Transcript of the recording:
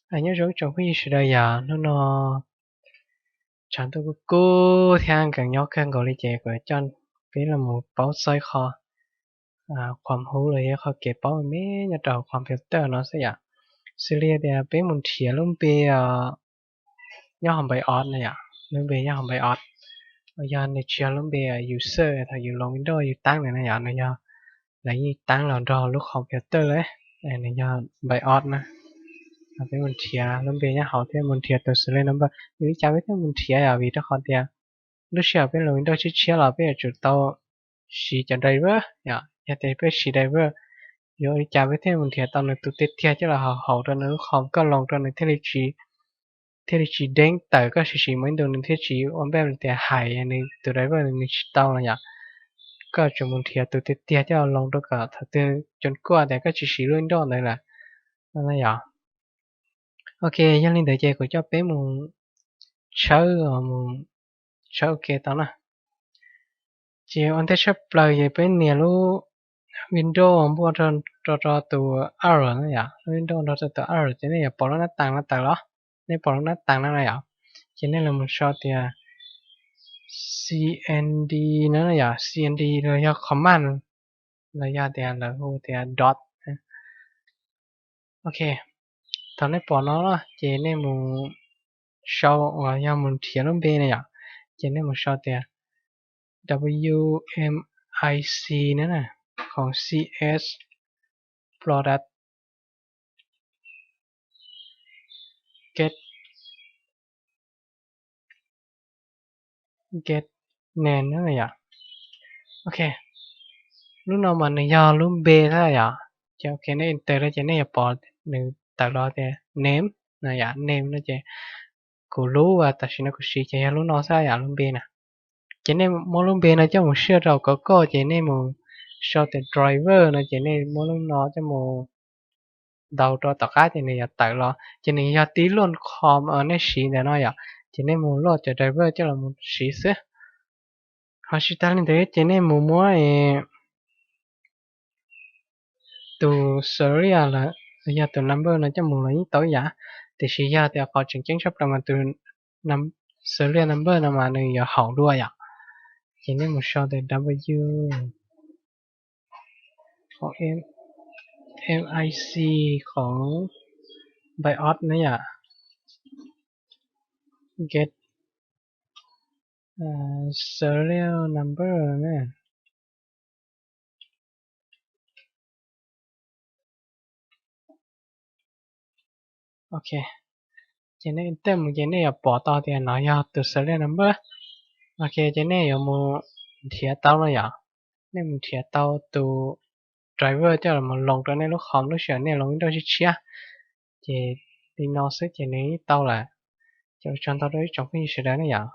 Nyob zoo ib tsoom phooj ywg sawv daws yom, hnub no tshav ntuj kuj kub thiab nkees nyob kawg nkaus li ces kuv coj peb los mus paub txog ib qho qhuam huv los yog ib qho kev paub me nyob rau hauv computer no xwb yom. Xws li tias peb mus nrhiav lub npe nyob hauv npais auth na yom, lub npe nyob hauv npais auth, yog nws tsis yog lub npe user thaum yus load Windows yus tab ntawd na yom, nws yog lawv yeej tab los nrog lub computer lawm, nws yog npais auth na. Peb mus nrhiav lub npe nyob hauv thiab mus nrhiav tus serial number, vim li cas peb thiaj mus nrhiav yom, vim rau qhov tias lub sij hawm peb load Windows tshiab tshiab los peb yuav tsum tau siv cov driver yom. Yog tias peb siv driver, yuav ua li cas peb thiaj mus nrhiav tau nws tus tiag tiag coj los haus haus rau nws lub com, koj load rau nws thiaj li tsis deev tawm, koj siv siv mus ib ntus nws thiaj tsis ua npe tias hais nws tus driver nws tsis tau no yom. Koj yuav tsum mus nrhiav tus tiag tiag coj los load rau kom thaum twg cov kuaj tias koj tsis siv lub Windows ntawd lawm no yom. Ok, yog li ntawd ces kuv coj peb mus tshawb, mus tshawb ua ke tau na. Ces ua ntej tshaj plaws ces peb nias lub Windows npuaj rau rau tus Alt na yom, lub Windows nrog rau tus Alt ces nej yuav pom lub nab tas no tawm los, nej pom lub nab tas no na yom. Ces nej los mus sau tias cmd no na yom, cmd los yog command, los yog tias lawv hu tias dot. Ok, thaum nej pom no ces nej mus sau uas yog mus nrhiav lub npe na yom, ces nej mus sau tias wmic na, khoom cs product get get name na yom. Ok, lub no mas nws yog lub npe na yom. Ces ok, nej enter rau ces nej yuav pom nws tawm los tias name na yom, name no ces kuv lub uas tam sim no kuv siv ces yog lub no xwb yom, lub npe na. Ces nej muab lub npe no coj mus siv rau kov koj ces nej mus sau tias driver no ces nej muab lub no coj mus ntaus rau tom qab ces nws yuav tawm los, ces nws yog tib lub com nej siv ntawm no yom, ces nej mus load cov driver coj los mus siv xwb. Ho tsis tas li ntawd ces nej mus muab tus serial los yog tus number no coj mus los yeej tau ib yam, tiam sis yog tias qhov tseem ceeb tshaj plaws mas tus serial number no mas nws yuav haum dua yom. Ces nej mus sau tias w mic khoom bios na yom, get serial number na. Ok, ces nej enter mus ces nej yuav pom tau tias no yog tus serial number. Ok, ces nej yuav mus nrhiav tau no yom, nej mus nrhiav tau tus driver coj los mus load rau nej lub com lub sij hawm nej load Windows tshiab tshiab. Ces li no xwb ces nws yeej tau lawm. Ces ua tsaug ntau rau ib tsoom phooj ywg sawv daws na yom.